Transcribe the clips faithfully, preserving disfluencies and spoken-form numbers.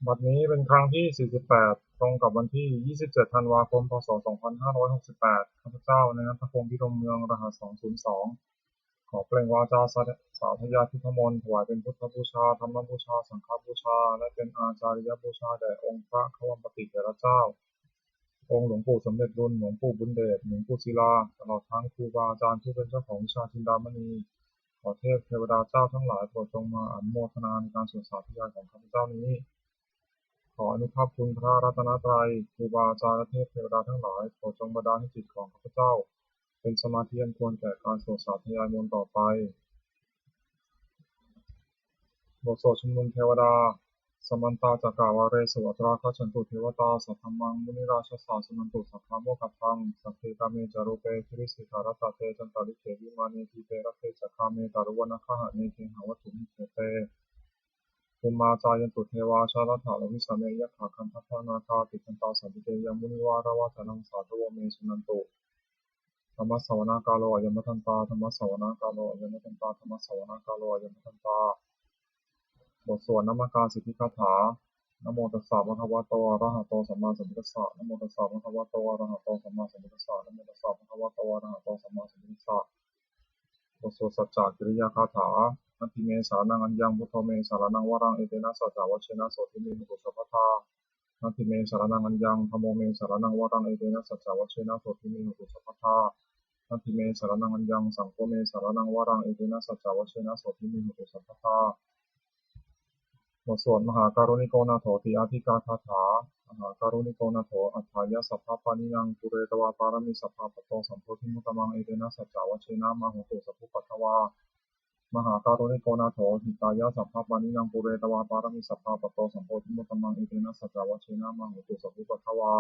บัดนี้เป็นครั้งที่ สี่สิบแปด ตรงกับวันที่ ยี่สิบเจ็ด ธันวาคม พ.ศ. สองพันห้าร้อยหกสิบแปด ข้าพเจ้า นายณัฐพงษ์ พิรมเมือง รหัส สองศูนย์สอง ขอเปล่งวาจาสาธยายพุทธมนต์ ถวายเป็นพุทธบูชา ธรรมบูชา สังฆบูชา และเป็นอาจาริยบูชาแด่องค์พระควัมปติเถระเจ้า องค์หลวงปู่สำเร็จลุน หลวงปู่บุญเดช หลวงปู่ศิลา ตลอดทั้งครูบาอาจารย์ผู้เป็นเจ้าของวิชาจินดามณี ขอเทพเทวดาเจ้าทั้งหลายโปรดจงมาอนุโมทนาในการสวดสาธยายของข้าพเจ้านี้ ขออานุภาพคุณพระรัตนตรัย ครูบาอาจารย์และเทพเทวดาทั้งหลายโปรดจงบันดาลให้จิตของข้าพเจ้า เป็นสมาธิอันควรแก่การสวดสาธยายมนต์ต่อไป บทสวดชุมนุมเทวดา Samantā cakkavāḷesu atrāgacchantu devatā, saddhammaṃ munirājassa suṇantu saggamokkhadaṃ. Sagge kāme ca rūpe girisikharataṭe cantalikkhe vimāne, dīpe raṭṭhe ca gāme taruvanagahane gehavatthumhi khette, bhummā cāyantu devā jalathalavisame yakkhagandhabbanāgā, tiṭṭhantā santike yaṃ munivaravacanaṃ sādhavo me suṇantu. Dhammassavanakālo ayam bhadantā. Dhammassavanakālo ayam bhadantā. Dhammassavanakālo ayam bhadantā. บทสวดนมการสิทธิคาถา Namo tassa bhagavato arahato sammāsambuddhassa. Namo tassa bhagavato arahato sammāsambuddhassa. Namo tassa bhagavato arahato sammāsambuddhassa. บทสวดสัจจกิริยาคาถา Natthi me saraṇaṃ aññaṃ, buddho me saraṇaṃ varaṃ, etena saccavajjena sotthi me hotu sabbadā. Natthi me saraṇaṃ aññaṃ, dhammo me saraṇaṃ varaṃ, etena saccavajjena sotthi me hotu sabbadā. Natthi me saraṇaṃ aññaṃ, saṅgho me saraṇaṃ varaṃ, etena saccavajjena sotthi me hotu sabbadā. บทสวดมหาการุณิโกนาโถติอาทิกาคาถา Mahākāruṇiko nātho atthāya sabbapāṇinaṃ, pūretvā pāramī sabbā patto sambodhimuttamaṃ, etena saccavajjena mā hontu sabbupaddavā. Mahākāruṇiko nātho hitāya sabbapāṇinaṃ, pūretvā pāramī sabbā patto sambodhimuttamaṃ, etena saccavajjena mā hontu sabbupaddavā.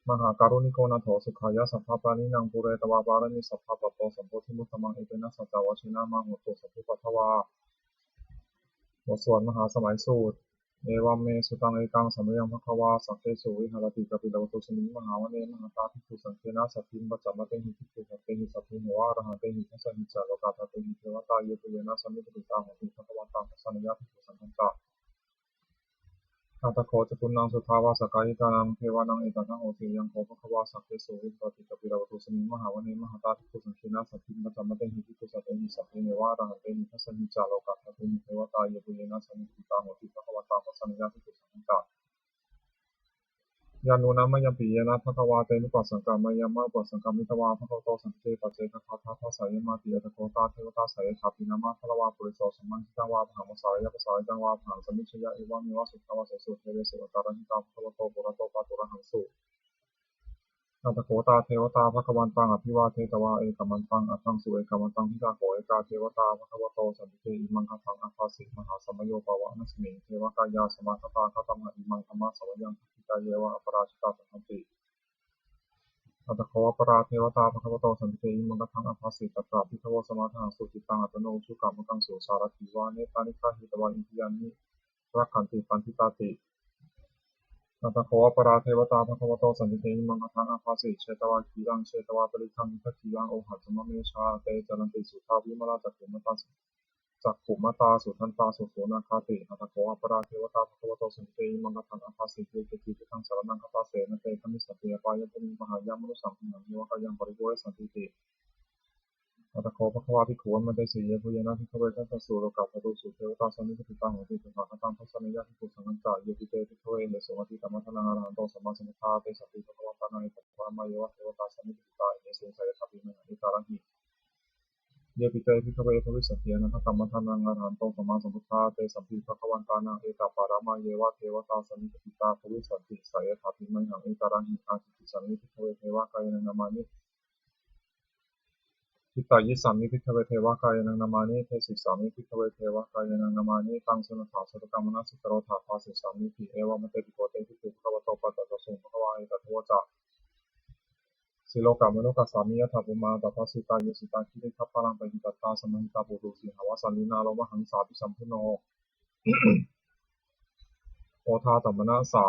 Mahākāruṇiko nātho sukhāya sabbapāṇinaṃ, pūretvā pāramī sabbā patto sambodhimuttamaṃ, etena saccavajjena mā hontu sabbupaddavā. บทสวดมหาสมัยสูตร Evaṃ me sutaṃ. Ekaṃ samayaṃ bhagavā sakkesu viharati kapilavatthusmiṃ mahāvane mahatā bhikkhusaṅghena saddhiṃ pañcamattehi bhikkhusatehi sabbeheva arahantehi. Dasahi ca lokadhātūhi devatā yebhuyyena sannipatitā honti bhagavantaṃ dassanāya bhikkhusaṅghañca. Atha kho catunnaṃ suddhāvāsakāyikānaṃ devānaṃ etadahosi: Ayaṃ kho bhagavā sakkesu viharati kapilavatthusmiṃ mahāvane mahatā bhikkhusaṅghena saddhiṃ pañcamattehi bhikkhusatehi sabbeheva arahantehi. Dasahi ca lokadhātūhi devatā yebhuyyena sannipatitā honti bhagavantaṃ dassanāya bhikkhusaṅghañca. Yannūna mayampi yena bhagavā tenupasaṅkameyyāma, upasaṅkamitvā bhagavato santike paccekagāthā bhāseyyāmāti. Atha kho tā devatā seyyathāpi nāma balavā puriso sammiñjitaṃ vā bāhaṃ pasāreyya, pasāritaṃ vā bāhaṃ sammiñjeyya, evameva suddhāvāsesu devesu antarahitā bhagavato purato pāturahaṃsu. Atha kho tā devatā bhagavantaṃ abhivādetvā ekamantaṃ aṭṭhaṃsu. Ekamantaṃ ṭhitā kho ekā devatā bhagavato santike imaṃ gāthaṃ abhāsi: Mahāsamayo pavanasmiṃ, devakāyā samāgatā, āgatamha imaṃ dhammasamayaṃ, dakkhitāyeva aparājitasaṅghanti. Atha kho aparā devatā bhagavato santike imaṃ gāthaṃ abhāsi: Tatra bhikkhavo samādahaṃsu, cittaṃ attano ujukamakaṃsu, sārathīva nettāni gahetvā, indriyāni rakkhanti paṇḍitāti. Atha kho aparā devatā bhagavato santike imaṃ gāthaṃ abhāsi: Chetvā khīlaṃ chetvā palighaṃ, indakhīlaṃ ohaccamanejā, te caranti suddhā vimalā, cakkhumatā cakkhumatā sudantā susunāgāti. Atha kho aparā devatā bhagavato santike imaṃ gāthaṃ abhāsi: Ye keci buddhaṃ saraṇaṃ gatāse, na te gamissanti apāyabhūmiṃ, pahāya mānusaṃ dehaṃ, devakāyaṃ paripūressantīti. Atha kho bhagavā bhikkhū āmantesi: Yebhuyyena bhikkhave dasasu lokadhātūsu devatā sannipatitā honti tathāgataṃ dassanāya bhikkhusaṅghañca. Yepi te bhikkhave ahesuṃ atītamaddhānaṃ arahanto sammāsambuddhā, tesampi bhagavantānaṃ ekamantaṃ paramayeva devatā sannipatitā ahesuṃ, seyyathāpi mayhaṃ etarahi. Yepi te bhikkhave bhavissanti anāgatamaddhānaṃ arahanto sammāsambuddhā, tesampi bhagavantānaṃ ekamantaṃ paramayeva devatā sannipatitā bhavissanti, seyyathāpi mayhaṃ etarahi. Ācikkhissāmi bhikkhave devakāyānaṃ nāmāni. Kittayissāmi bhikkhave devakāyānaṃ nāmāni. Desissāmi bhikkhave devakāyānaṃ nāmāni. Taṃ suṇātha sādhukaṃ manasikarotha bhāsissāmīti. Evaṃ bhanteti kho te bhikkhū bhagavato paccassosuṃ. Bhagavā etadavoca: Silokamanukassāmi, yattha bhummā tadassitā; ye sitā girigabbharaṃ, pahitattā samāhitā. Puthū sīhāva sallīnā, lomahaṃsābhisambhuno; odātamanasā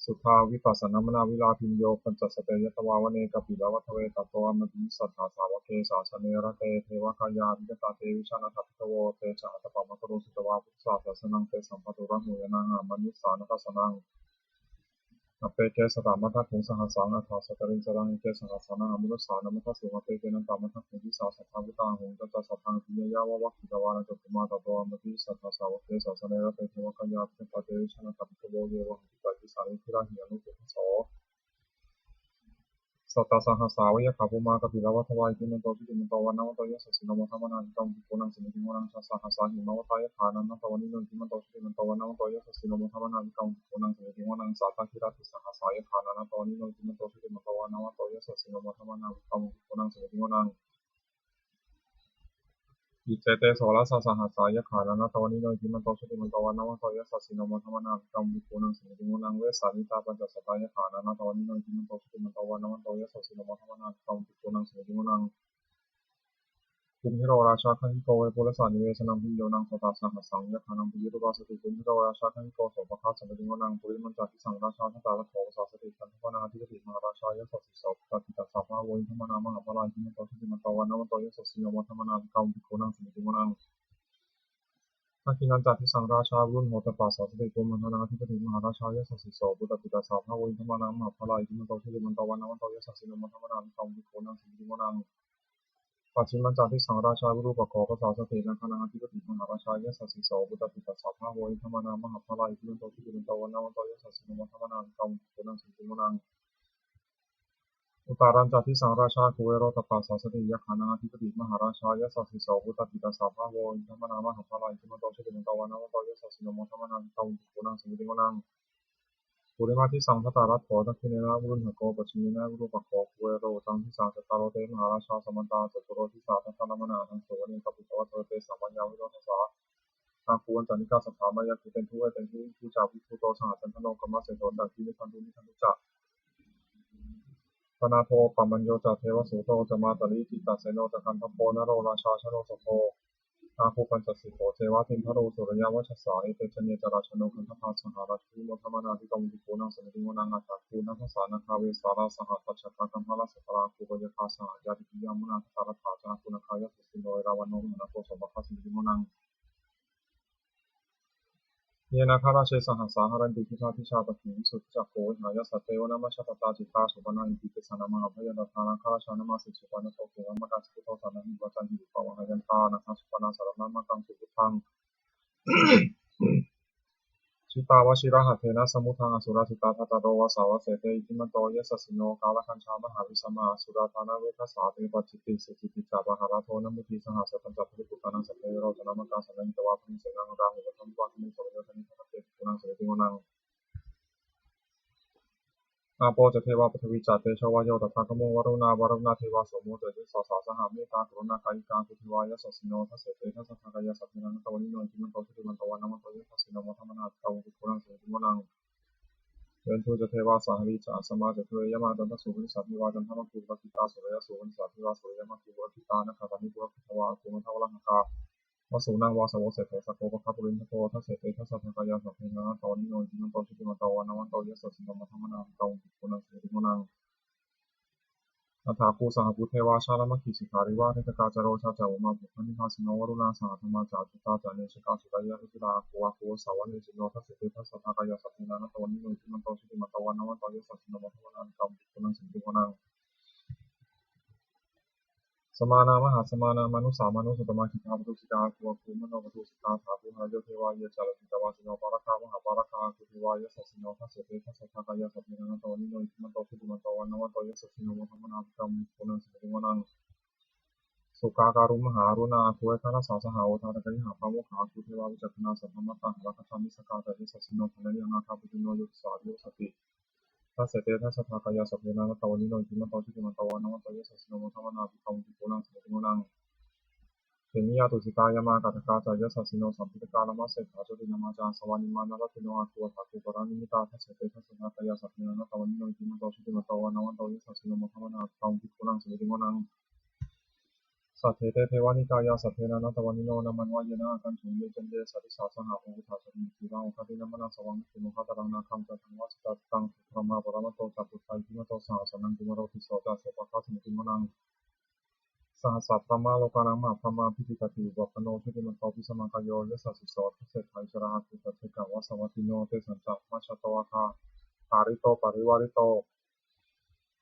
Suddhā vippasannamanāvilā bhiyyo pañcasate ñatvā vane kāpilavatthave tato āmantayi satthā sāvake sāsane rate devakāyā abhikkantā te vijānātha bhikkhavo. Te ca ātappamakaruṃ sutvā buddhassa sāsanaṃ tesampāturahu ñāṇaṃ amanussāna dassanaṃ. Appeke satamaddakkhuṃ sahassaṃ atha sattariṃ sataṃ eke sahassānaṃ amanussānamaddasuṃ. Appekenantamaddakkhuṃ disā sabbā phuṭā ahuṃ. Tañca saddaṃ abhiññāya vavakkhitvāna cakkhumā tato āmantayi satthā sāvake sāsane rate devakāyā abhikkantā te vijānātha bhikkhavo. Ye vohaṃ kittayissāmi girāhi anupubbaso. Sattasahassā va yakkhā bhummā kāpilavatthavā iddhimanto jutimanto vaṇṇavanto yasassino modamānā abhikkāmuṃ bhikkhūnaṃ samitiṃ vanaṃ. Chasahassā hemavatā yakkhā nānattavaṇṇino iddhimanto jutimanto vaṇṇavanto yasassino modamānā abhikkāmuṃ bhikkhūnaṃ samitiṃ vanaṃ. Sātāgirā tisahassā yakkhā nānattavaṇṇino iddhimanto jutimanto vaṇṇavanto yasassino modamānā abhikkāmuṃ bhikkhūnaṃ samitiṃ vanaṃ. Iccete soḷasasahassā yakkhā nānattavaṇṇino iddhimanto jutimanto vaṇṇavanto yasassino modamānā abhikkāmuṃ bhikkhūnaṃ samitiṃ vanaṃ. Vessāmittā pañcasatā yakkhā nānattavaṇṇino iddhimanto jutimanto vaṇṇavanto yasassino modamānā abhikkāmuṃ bhikkhūnaṃ samitiṃ vanaṃ. Kumbhīro rājagahiko vepullassa nivesanaṃ bhiyyo naṃ satasahassaṃ yakkhānaṃ payirupāsati. Kumbhīro rājagahiko sopāga samitiṃ vanaṃ. Purimañca disaṃ rājā dhataraṭṭho pasāsati gandhabbānaṃ ādhipati mahārājā yasassi so. Puttāpi tassa bahavo indanāmā mahabbalā iddhimanto jutimanto vaṇṇavanto yasassino modamānā abhikkāmuṃ bhikkhūnaṃ samitiṃ vanaṃ. Dakkhiṇañca disaṃ rājā virūḷho tappasāsati kumbhaṇḍānaṃ ādhipati mahārājā yasassi so. Puttāpi tassa bahavo indanāmā mahabbalā iddhimanto jutimanto vaṇṇavanto yasassino modamānā abhikkāmuṃ bhikkhūnaṃ samitiṃ vanaṃ. Pacchimañca disaṃ rājā virūpakkho pasāsati nāgānaṃ ādhipati mahārājā yasassi so. Puttāpi tassa bahavo indanāmā mahabbalā iddhimanto jutimanto vaṇṇavanto yasassino modamānā abhikkāmuṃ bhikkhūnaṃ samitiṃ vanaṃ. Uttarañca disaṃ rājā kuvero tappasāsati yakkhānaṃ ādhipati mahārājā yasassi so. Puttāpi tassa bahavo indanāmā mahabbalā iddhimanto jutimanto vaṇṇavanto yasassino modamānā abhikkāmuṃ bhikkhūnaṃ samitiṃ vanaṃ. Purimaṃ disaṃ dhataraṭṭho dakkhiṇena virūḷhako pacchimena virūpakkho kuvero uttaraṃ disaṃ. Cattāro te mahārājā samantā caturo disā daddallamānā aṭṭhaṃsu vane kāpilavatthave. Tesaṃ māyāvino dāsā āgū vañcanikā saṭhā māyā kuṭeṇḍu veṭeṇḍu viṭū ca viṭuṭo saha candano kāmaseṭṭho veṭāgi migadāni migadāni ca. Panādo opamañño ca devasūto ca mātali cittaseno ca gandhabbo naḷo rājā janosabho āgū pañcasikho ceva timbarū suriyavacchasā. Ete caññe ca rājāno gandhabbā saha rājubhi modamānā abhikkāmuṃ bhikkhūnaṃ samitiṃ vanaṃ. Athāgū nābhasā nāgā vesālā saha tacchakā kambalassatarā āgū pāyāgā saha ñātibhi yāmunā dhataraṭṭhā ca āgū nāgā yasassino erāvaṇo mahānāgo sopāga samitiṃ vanaṃ. Ye nāgarāje sahasā haranti dibbā dijā pakkhi visuddhacakkhū vehāyasā te vanamajjhapattā. Citrā supaṇṇā iti tesa nāmaṃ abhayantadā nāgarājānamāsi. Supaṇṇato khemamakāsi buddho sāmahiṃ paccassosuṃ. Taṃ mahāyantānaṃ supaṇṇaṃ saraṇamakaṃsu buddhaṃ. Jitā vajirahatthena samuddaṃ asurā sitā. Bhātaro vāsavassete iddhimanto yasassino. Kālakañjā mahābhismā asurā dānaveghasā. Vepacitti sucitti ca pahārādo namucī saha. Satañca baliputtānaṃ sabbe verocanāmakā. Sannayhitvā baliṃ senaṃ rāhubhaddamupāgamuṃ. Samayodāni bhaddante bhikkhūnaṃ samitiṃ vanaṃ. Āpo ca devā paṭhavī ca tejo vāyo tadāgamuṃ. Varuṇā vāruṇā devā somo tejasā saha. Mettākaruṇākāyikā āgū devā yasassino. Dasete dasadhā kāyā sabbe nānattavaṇṇino. Iddhimanto jutimanto vaṇṇavanto yasassino. Modamānā abhikkāmuṃ bhikkhūnaṃ samitiṃ vanaṃ. Veṇḍū ca devā sahalī ca asamā ca duve yamā. Candassūpanisā devā candamāgū purakkhitā. Suriyassūpanisā devā suriyamāgū purakkhitā. Nakkhattāni purakkhitvā āgū mandavalāhakā. Vasūnaṃ vāsavo seṭṭho sakkopāga purindado. Dasete dasadhā kāyā sabbe nānattavaṇṇino. Iddhimanto jutimanto vaṇṇavanto yasassino. Modamānā abhikkāmuṃ bhikkhūnaṃ samitiṃ vanaṃ. Athāgū sahabhū devā jalamaggisikhāriva. Ariṭṭhakā ca rojā ca umāpupphanibhāsino. Varuṇā sahadhammā ca accutā ca anejakā. Sūleyyarucirā āgū āgū vāsavanesino. Dasete dasadhā kāyā sabbe nānattavaṇṇino. Iddhimanto jutimanto vaṇṇavanto yasassino. Modamānā abhikkāmuṃ bhikkhūnaṃ samitiṃ vanaṃ. Samānā mahāsamānā mānusā mānusuttamā. Khiḍḍāpadūsikā āgū āgū manopadūsikā. Athāgū harayo devā ye ca lohitavāsino. Pāragā mahāpāragā āgū devā yasassino. Dasete dasadhā kāyā sabbe nānattavaṇṇino. Iddhimanto jutimanto vaṇṇavanto yasassino. Modamānā abhikkāmuṃ bhikkhūnaṃ samitiṃ vanaṃ. Sukkā karumhā aruṇā āgū ekadasā saha. Odātagayhā pāmokkhā āgū devā vicakkhaṇā. Sadāmattā hāragajā missakā ca yasassino. Thanayaṃ āgā pajjunno yo disā abhivassati. Dasete dasadhā kāyā sabbe nānattavaṇṇino. Iddhimanto jutimanto vaṇṇavanto yasassino. Modamānā abhikkāmuṃ bhikkhūnaṃ samitiṃ vanaṃ. Khemiyā tusitā yāmā kaṭṭhakā ca yasassino. Lambitakā lāmaseṭṭhā jotināmā ca āsavā. Nimmānaratino āgū athāgū paranimmitā. Dasete dasadhā kāyā sabbe nānattavaṇṇino. Iddhimanto jutimanto vaṇṇavanto yasassino. Modamānā abhikkāmuṃ bhikkhūnaṃ samitiṃ vanaṃ. Saṭṭhete devanikāyā saṭṭhe nānattavaṇṇino, nāmanvayena āgañchuṃ ye caññe sadisā saha. Pavutthajātimakkhilaṃ oghatiṇṇamanāsavaṃ, dakkhemoghataraṃ nāgaṃ candaṃva sudaṭṭhaṃ. Subrahmā paramatto ca puttā iddhimato saha, sanaṅkumāro tisso ca sopāga samitiṃ vanaṃ. Sahassabrahmalokānaṃ mahābrahmābhitiṭṭhati, upapanno jutimanto bhismākāyo yasassi so. Dasettha issarā āgū paccekavasavattino, tesañca majjhato āgā hārito parivārito.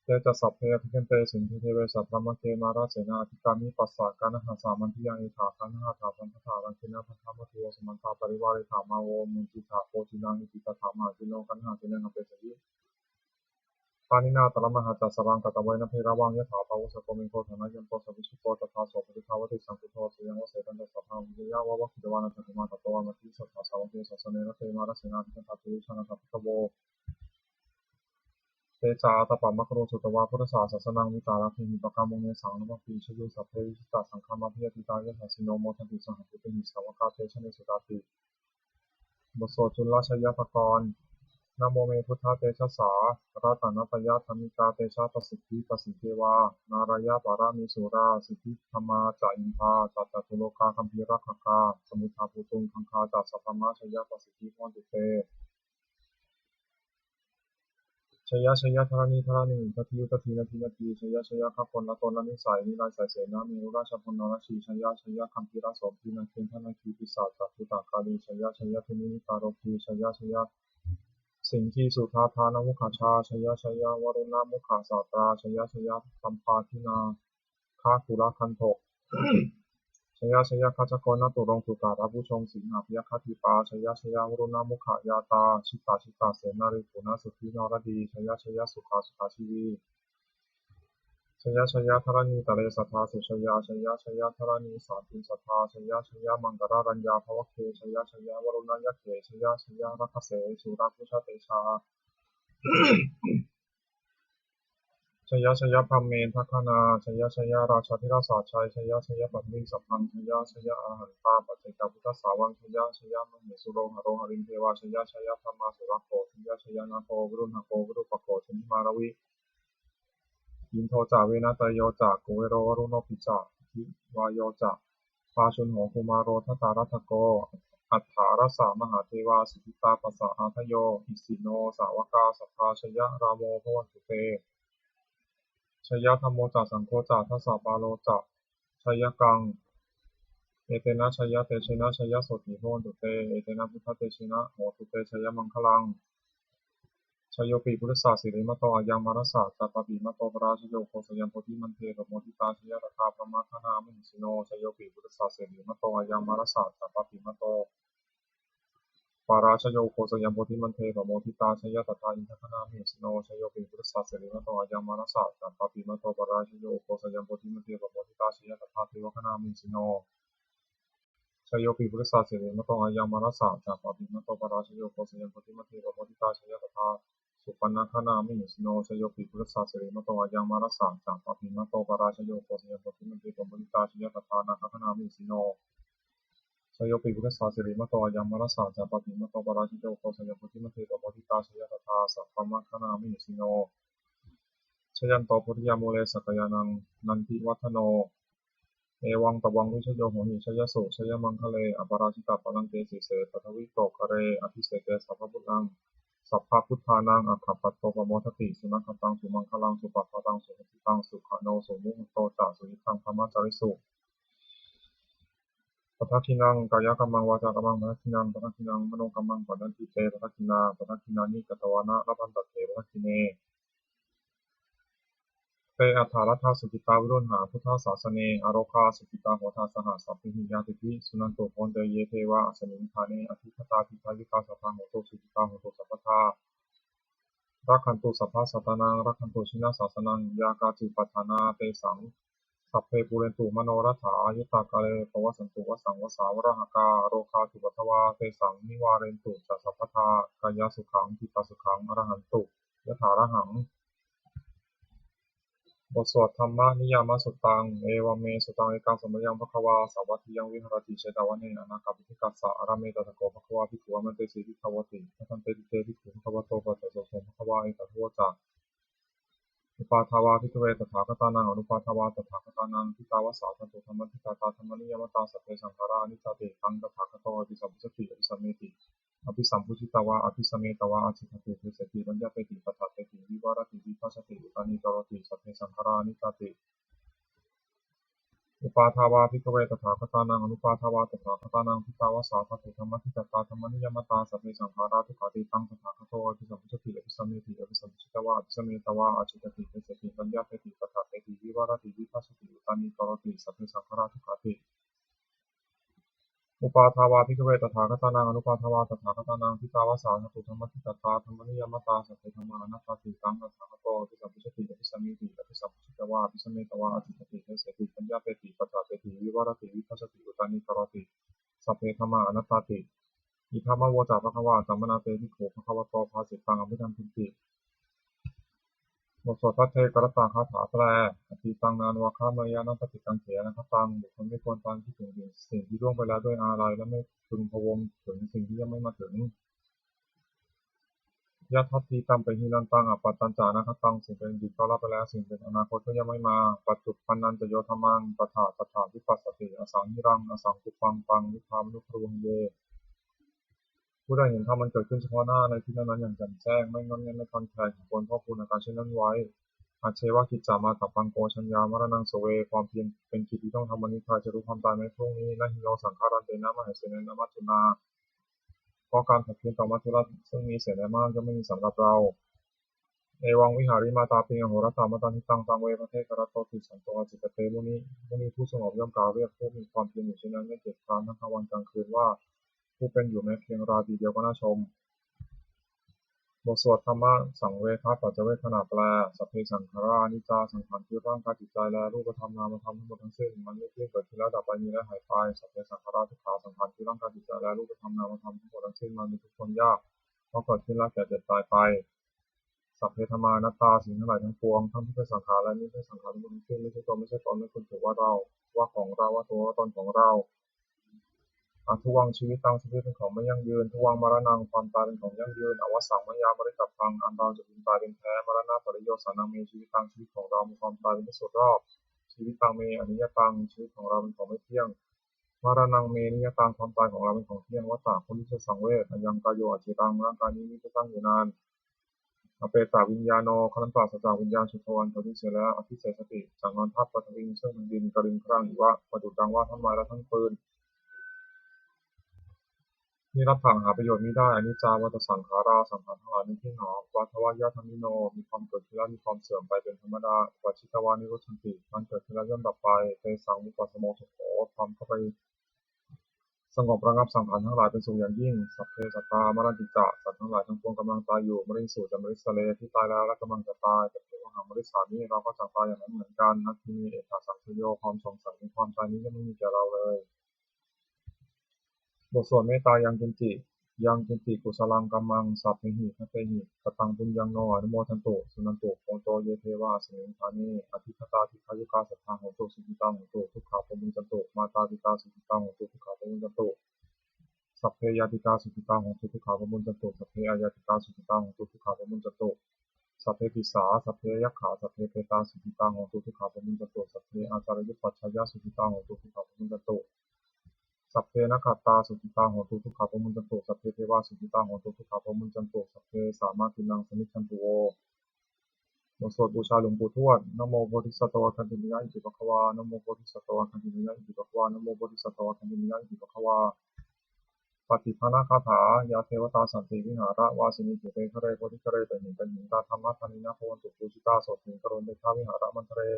Te ca sabbe abhikkante sainde deve sabrahmake, mārasenā abhikkāmi passa kaṇhassa mandiyaṃ. Etha gaṇhatha bandhatha rāgena bandhamatthu vo, samantā parivāretha mā vo muñcittha koci naṃ. Iti tattha mahāseno kaṇhasenaṃ apesayi, pāṇinā talamāhacca saraṃ katvāna bheravaṃ. Yathā pāvussako megho thanayanto savijjuko, tadā so paccudāvatti saṅkuddho asayaṃvase. Tañca sabbaṃ abhiññāya vavakkhitvāna cakkhumā, tato āmantayi satthā sāvake sāsane rate. Mārasenā abhikkantā te vijānātha bhikkhavo. Te ca ātappamakaruṃ sutvā buddhassa sāsanaṃ, vītarāgehi pakkāmuṃ nesaṃ labhanti jhāyuṃ. Sabbe vijitasaṅgāmā bhayātītā yasassino, modanti saha bhūtehi sāvakā te janesutāti. บทสวดจุลชัยปกรณ์ Namo me buddhatejasā ratanattayadhammikā, tejapasiddhi pasīdevā nārāyaparamesurā, siddhikamā ca indā ca catulokā gambhīrakkhakā, samuddā bhūtuṃ gaṅgā ca sabrahmā, jayapasiddhi bhavantu te. Jaya jaya dharaṇi dharaṇī, udadhi udadhī, nadi nadī, jaya jaya gagonlatonlanisai, nirayasai senāni, urājabala narajī, jaya jaya gambhīrasombhī, nāgendanāgī, pisāca bhūtakālī, jaya jaya dunnimittarogī, jaya jaya siṅgīsudādānamukhajā, jaya jaya varuṇamukhasātrā, jaya jaya tambhābhinā ghakulagantho, jaya jaya gajjagonnaturaṅga sukarabhujaṅga, sīhabyagghadīpā, jaya jaya varuṇamukhayātrā, jita jita senārī punasuddhi naradī, jaya jaya sukhā sukhā jīvī, jaya jaya dharaṇītale sadā sujayā, jaya jaya dharaṇī sāntin sadā, jaya jaya maṅkararaññā bhavagge, jaya jaya varuṇayakkhe, jaya jaya rakkhase surabhujatejā, jaya jaya brahmendagaṇā, jaya jaya rājādhirājasājjai, jaya jaya paṭhaviṃ sabbaṃ, jaya jaya arahantā paccekabuddhasāvaṃ, jaya jaya mahesuro haro harindevā, jaya jaya brahmā surakkho, jaya jaya nāgo viruḷhako virūpakkho candimā ravi, indo ca venateyyo ca kuvero varuṇopi ca, aggi vāyo ca pājuṇho kumāro dhataraṭṭhako, aṭṭhārasa mahādevā siddhitāpasa-ādayo, isino sāvakā sabbā jaya rāmo bhavantu te. Jaya dhammo ca saṅgho ca dasapālo ca jayakaṃ, etena jayatejena jayasotthī bhavantu te, etena buddhatejena hotu te jayamaṅgalaṃ. Jayopi buddhassa sirīmato ayaṃ mārassa ca pāpimato parājayo, ugghosayaṃ bodhimaṇḍe pamoditā jaya tadā brahmagaṇā mahesino. Jayopi buddhassa sirīmato ayaṃ mārassa ca pāpimato parājayo, ugghosayaṃ bodhimaṇḍe pamoditā jaya tadā indagaṇā mahesino. Jayopi buddhassa sirīmato ayaṃ mārassa ca pāpimato parājayo, ugghosayaṃ bodhimaṇḍe pamoditā jaya tadā devagaṇā mahesino. Jayopi buddhassa sirīmato ayaṃ mārassa ca pāpimato parājayo, ugghosayaṃ bodhimaṇḍe pamoditā jaya tadā supaṇṇagaṇā mahesino. Jayopi buddhassa sirīmato ayaṃ mārassa ca pāpimato parājayo, ugghosayaṃ bodhimaṇḍe pamoditā jaya tadā nāgagaṇā mahesino. Jayopi buddhassa sirīmato ayaṃ mārassa ca pāpimato parājayo, ugghosayaṃ bodhimaṇḍe pamoditā jaya tadā sabrahmagaṇā mahesino. Jayanto bodhiyā mūle sakyānaṃ nandivaḍḍhano, evaṃ tvaṃ vijayo hohi jayassu jayamaṅgale. Aparājitapallaṅke sīse paṭhavipokkhare, abhiseke sabbabuddhānaṃ aggappatto pamodati. Sunakkhattaṃ sumaṅgalaṃ supabhātaṃ suhuṭṭhitaṃ, sukhaṇo sumuhutto ca suyiṭṭhaṃ brahmacārisu. Padakkhiṇaṃ kāyakammaṃ vācākammaṃ padakkhiṇaṃ, padakkhiṇaṃ manokammaṃ paṇidhī te padakkhiṇā. Padakkhiṇāni katvāna labhantatthe padakkhiṇe. Te atthaladdhā sukhitā viruḷhā buddhasāsane, arogā sukhitā hotha saha sabbehi ñātibhi. Suṇantu bhonte ye devā asmiṃ ṭhāne adhigatā, dīghāyukā sadā hontu sukhitā hontu sabbadā. Rakkhantu sabbasattānaṃ rakkhantu jinasāsanaṃ, yā kāci patthanā tesaṃ sabbe pūrentu manorathā. Yuttakāle pavassantu vassaṃ vassā valāhakā, rogā cupaddavā tesaṃ nivārentu ca sabbadā. Kāyasukhaṃ cittasukhaṃ arahantu yathārahaṃ. บทสวด Dhammaniyāmasuttaṃ. Evaṃ me sutaṃ. Ekaṃ samayaṃ bhagavā sāvatthiyaṃ viharati jetavane anāthapiṇḍikassa ārāme. Tatra kho bhagavā bhikkhū āmantesi bhikkhavoti. Bhadanteti te bhikkhū bhagavato paccassosuṃ. Bhagavā etadavoca: Uppādā vā bhikkhave tathāgatānaṃ anuppādā vā tathāgatānaṃ, ṭhitāva sā dhātu dhammaṭṭhitatā dhammaniyāmatā, sabbe saṅkhārā aniccāti. Taṃ tathāgato abhisambujjhati abhisameti, abhisambujjhitvā abhisametvā ācikkhati deseti paññapeti paṭṭhapeti vivarati vibhajati uttānīkaroti, sabbe saṅkhārā aniccāti. Uppādā vā bhikkhave tathāgatānaṃ anuppādā vā tathāgatānaṃ, ṭhitāva sā dhātu dhammaṭṭhitatā dhammaniyāmatā, sabbe saṅkhārā dukkhāti. Taṃ tathāgato abhisambujjhati abhisameti, abhisambujjhitvā abhisametvā ācikkhati deseti paññapeti paṭṭhapeti vivarati vibhajati uttānīkaroti, sabbe saṅkhārā dukkhāti. Uppādā vā bhikkhave tathāgatānaṃ anuppādā vā tathāgatānaṃ, ṭhitāva sā dhātu dhammaṭṭhitatā dhammaniyāmatā, sabbe dhammā anattāti. Taṃ tathāgato abhisambujjhati abhisameti, abhisambujjhitvā abhisametvā ācikkhati deseti paññapeti paṭṭhapeti vivarati vibhajati uttānīkaroti, sabbe dhammā anattāti. Idamavoca bhagavā. Attamanā te bhikkhū bhagavato bhāsitaṃ abhinandunti. บทสวดภัทเทกรัตตคาถาแปล Atītaṃ nānvāgameyya nappaṭikaṅkhe anāgataṃ. บุคคลไม่ควรตามคิดถึงสิ่งที่ล่วงไปแล้วด้วยอาลัย และไม่พึงพะวงถึงสิ่งที่ยังไม่มาถึง Yadatītampahīnantaṃ appattañca anāgataṃ. สิ่งเป็นอดีตก็ละไปแล้ว สิ่งเป็นอนาคตก็ยังไม่มา Paccuppannañca yo dhammaṃ tattha tattha vipassati, asaṃhiraṃ asaṅkuppaṃ taṃ viddhā manubrūhaye. ผู้ใดเห็นธรรมอันเกิดขึ้นเฉพาะหน้าในที่นั้นๆอย่างแจ่มแจ้ง ไม่ง่อนแง่นไม่คลอนแคลน ควรพอกพูนอาการเช่นนั้นไว้ Ajjeva kiccamātappaṃ ko jaññā maraṇaṃ suve. ความเพียรเป็นกิจที่ต้องทำวันนี้ ใครจะรู้ความตายแม้พรุ่งนี้ Na hi no saṅgarantena mahesena maccunā. เพราะการผัดเพี้ยนต่อมัจจุราชซึ่งมีเสนามากย่อมไม่มีสำหรับเรา Evaṃ vihārimātāpiṃ ahorattamatanditaṃ, taṃ ve bhaddekarattoti santo ācikkhate muni. มุนีผู้สงบย่อมกล่าวเรียกผู้มีความเพียรอยู่เช่นนั้น ไม่เกียจคร้านทั้งกลางวันกลางคืนว่า ผู้เป็นอยู่แม้เพียงราตรีเดียวก็น่าชม บทสวดธรรมสังเวคปัจจเวกขณาแปล Sabbe saṅkhārā aniccā. สังขารคือร่างกายจิตใจและรูปธรรมนามธรรมทั้งหมดทั้งสิ้น มันไม่เที่ยง เกิดขึ้นแล้วดับไป มีแล้วหายไป Sabbe saṅkhārā dukkhā. สังขารคือร่างกายจิตใจและรูปธรรมนามธรรมทั้งหมดทั้งสิ้น มันเป็นทุกข์ทนยาก เพราะเกิดขึ้นแล้วแก่เจ็บตายไป Sabbe dhammā anattā. สิ่งทั้งหลายทั้งปวง ทั้งที่เป็นสังขารและไม่ใช่สังขารทั้งหมดทั้งสิ้น ไม่ใช่ตัวไม่ใช่ตน ไม่ควรถือว่าเรา ว่าของเรา ว่าตัวว่าตนของเรา Adhuvaṃ jīvitaṃ. ชีวิตเป็นของไม่ยั่งยืน Dhuvaṃ maraṇaṃ. ความตายเป็นของยั่งยืน Avassaṃ mayā maritabbaṃ. อันเราจะพึงตายเป็นแท้ Maraṇapariyosānaṃ me jīvitaṃ. ชีวิตของเรามีความตายเป็นที่สุดรอบ Jīvitaṃ me aniyataṃ. ชีวิตของเราเป็นของไม่เที่ยง Maraṇaṃ me niyataṃ. ความตายของเราเป็นของเที่ยง Vata ควรที่จะสังเวช Ayaṃ kāyo aciraṃ. ร่างกายนี้มิได้ตั้งอยู่นาน Apetaviññāṇo. ครั้นปราศจากวิญญาณ Chuḍḍho antalikkhe. แล้วอธิเศษสถิต จักนอนทับ Paṭhaviṃ. ซึ่งแผ่นดิน Kaliṅgaraṃ iva. ประดุจดังว่าท่อนไม้และท่อนฟืน Niratthaṃ. หาประโยชน์มิได้ Aniccā vata saṅkhārā. สังขารทั้งหลายไม่เที่ยงหนอ Uppādavayadhammino. มีความเกิดขึ้นแล้วมีความเสื่อมไปเป็นธรรมดา Uppajjitvā nirujjhanti. ครั้นเกิดขึ้นแล้วย่อมดับไป Tesaṃ vūpasamo sukho. ความเข้าไป สงบระงับสังขารทั้งหลายเป็นสุขอย่างยิ่ง Sabbe sattā maranti ca. สัตว์ทั้งหลายทั้งปวงกำลังตายอยู่ Mariṃsu ca marissare. ที่ตายแล้วและกำลังจะตาย Tathevāhaṃ marissāmi. เราก็จักตายอย่างนั้นเหมือนกัน Natthi me ettha saṃsayo. ความสงสัยในความตายนี้ย่อมไม่มีแก่เราเลย บทสวดเมตตา Yaṃ kiñci, yaṃ kiñci kusalaṃ kammaṃ sabbehi katehi kataṃ puññaṃ no anumodantu, suṇantu bhonto ye devā asmiṃ ṭhāne adhigatā dīghāyukā sadā hontu, sukhitā hontu, dukkhā pamuñcantu. Mātāpitā sukhitā hontu, dukkhā pamuñcantu. Sabbe ñātikā sukhitā hontu, dukkhā pamuñcantu. Sabbe aññātikā sukhitā hontu, dukkhā pamuñcantu. Sabbe pisā, sabbe yakkhā, sabbe petā sukhitā hontu, dukkhā pamuñcantu. Sabbe ācariyupajjhāyā sukhitā hontu, dukkhā pamuñcantu. Sabbe nakkhattā sukhitā hontu, dukkhā pamuñcantu. Sabbe devā sukhitā hontu, dukkhā pamuñcantu. Sabbe sampattīnaṃ samijjhantu vo. บทสวดบูชาหลวงปู่ทวด Namo bodhisatto āgantimāya iti bhagavā. Namo bodhisatto āgantimāya iti bhagavā. Namo bodhisatto āgantimāya iti bhagavā. Pattidānagāthā. Yā devatā santi vihāravāsinī khette ghare bodhighare tahiṃ tahiṃ, tā dhammadānena bhavantu pūjitā, sotthiṃ karontedha vihāramaṇḍale.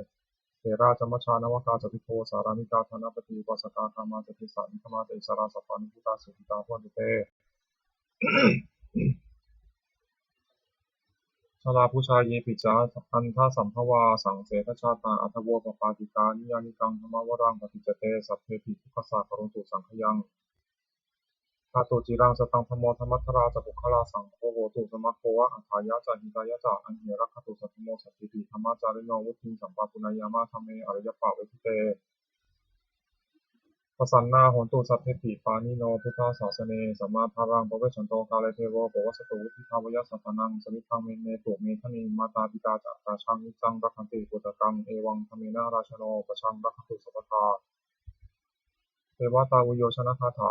Therā ca majjhā navakā ca bhikkhavo, sārāmikā dānapatī upāsakā, gāmā ca desā nigamā ca issarā, sappāṇabhūtā sukhitā bhavantu te. Jalābujā yepi ca andhasambhavā, saṃsedajātā athavopapātikā, niyyānikaṃ dhammavaraṃ paṭicca te, sabbepi dukkhassa karontu saṅkhayaṃ. Ṭhātu ciraṃ sataṃ dhammo, dhammaddharā ca puggalā, saṅgho hotu samaggo va, atthāya ca hitāya ca. Amhe rakkhatu saddhammo, sabbīti dhammacārino, vuḍḍhiṃ sampāpuṇeyyāma, dhamme ariyappavedite. Pasannā hontu sabbepi pāṇino buddhasāsane. Sammā dhāraṃ pavecchanto kāle devo pavassatu. Vuṭṭhābhāya sattānaṃ samiddhaṃ netu medaniṃ. Mātā pitā ca atrajaṃ niccaṃ rakkhanti puttakaṃ. Evaṃ dhammena rājāno pajaṃ rakkhantu sabbadā. Devatāuyyojanagāthā.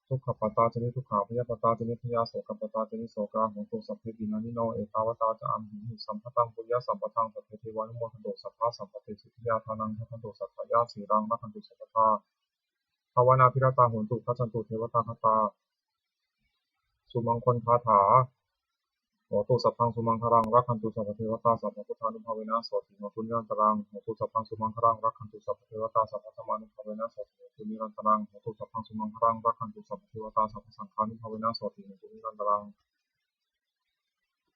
Dukkhappattā ca niddukkhā bhayappattā ca nibbhayā sokappattā ca nissokā hontu sabbepi pāṇino. Ettāvatā ca amhehi sambhataṃ puññasampadaṃ sabbe devānumodantu sabbasampattisiddhiyā. Dānaṃ dadantu saddhāya sīlaṃ rakkhantu sabbadā. Bhāvanābhiratā hontu gacchantu devatāgatā. Sumaṅgalagāthā. Hotu sabbaṃ sumaṅgalaṃ rakkhantu sabbadevatā sabbabuddhānubhāvena sotthī hontu nirantaraṃ. Hotu sabbaṃ sumaṅgalaṃ rakkhantu sabbadevatā sabbadhammānubhāvena sotthī hontu nirantaraṃ. Hotu sabbaṃ sumaṅgalaṃ rakkhantu sabbadevatā sabbasaṅghānubhāvena sotthī hontu nirantaraṃ.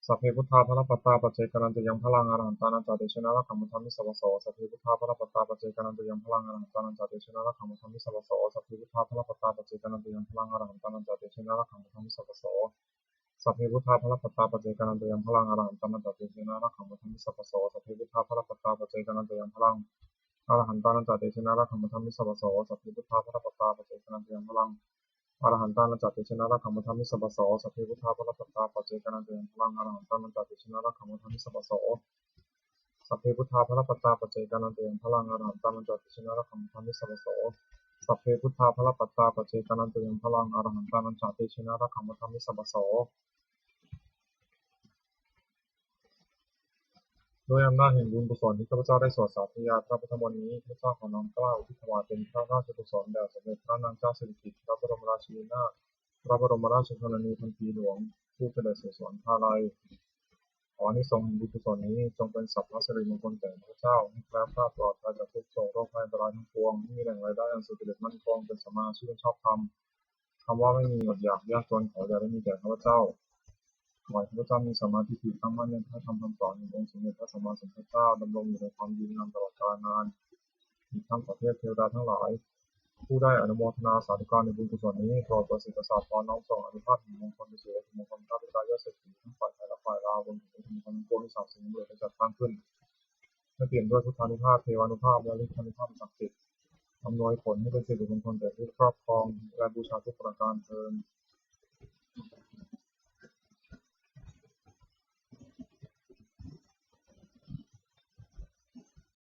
Sabbe buddhā balappattā paccekānañca yaṃ balaṃ arahantānañca tejena rakkhaṃ bandhāmi sabbaso. Sabbe buddhā balappattā paccekānañca yaṃ balaṃ arahantānañca tejena rakkhaṃ bandhāmi sabbaso. Sabbe buddhā balappattā paccekānañca yaṃ balaṃ arahantānañca tejena rakkhaṃ bandhāmi sabbaso. Sabbe buddhā balappattā paccekānañca yaṃ balaṃ arahantānañca tejena rakkhaṃ bandhāmi sabbaso. Sabbe buddhā balappattā paccekānañca yaṃ balaṃ arahantānañca tejena rakkhaṃ bandhāmi sabbaso. Sabbe buddhā balappattā paccekānañca yaṃ balaṃ arahantānañca tejena rakkhaṃ bandhāmi sabbaso. Sabbe buddhā balappattā paccekānañca yaṃ balaṃ arahantānañca tejena rakkhaṃ bandhāmi sabbaso. Sabbe buddhā balappattā paccekānañca yaṃ balaṃ arahantānañca tejena rakkhaṃ bandhāmi sabbaso. Sabbe buddhā balappattā paccekānañca yaṃ balaṃ arahantānañca tejena rakkhaṃ bandhāmi sabbaso. ด้วยอำนาจแห่งบุญกุศลที่ข้าพเจ้าได้สวดสาธยายพระพุทธมนต์นี้ ข้าพเจ้าขอน้อมเกล้าอุทิศถวายเป็นพระราชกุศลแด่สมเด็จพระนางเจ้าสิริกิติ์ พระบรมราชินีนาถ พระบรมราชชนนีพันปีหลวง ผู้เสด็จสู่สวรรคาลัย ขออานิสงส์แห่งบุญกุศลนี้จงเป็นสัพพสิริมงคลแก่ข้าพเจ้า ให้แคล้วคลาดปลอดภัยจากทุกข์โศกโรคภัยอันตรายทั้งปวง ให้มีแหล่งรายได้อันสุจริตมั่นคง เป็นสัมมาอาชีพอันชอบธรรม คำว่าไม่มีอดอยากยากจนขออย่าได้มีแก่ข้าพเจ้า ขอให้ข้าพเจ้ามีสัมมาทิฏฐิตั้งมั่นในพระธรรมคำสอนขององค์สมเด็จพระสัมมาสัมพุทธเจ้า ดำรงอยู่ในความดีงามตลอดกาลนาน อีกทั้งขอเทพเทวดาทั้งหลาย ผู้ได้อนุโมทนาสาธุการในบุญกุศลนี้ โปรดประสิทธิ์ประสาทพรน้อมส่งอานุภาพแห่งมงคลไปสู่วัตถุมงคลพระปิดตายอดเศรษฐีทั้งฝ่ายไทยและฝ่ายลาว รวมถึงวัตถุมงคลทั้งปวงที่สามสิ่งนี้ได้จัดตั้งขึ้น ให้เปี่ยมด้วยพุทธานุภาพ เทวานุภาพ และฤทธานุภาพศักดิ์สิทธิ์ อำนวยผลให้เป็นสิริมงคลแก่ผู้ครอบครองและบูชาทุกประการเทอญ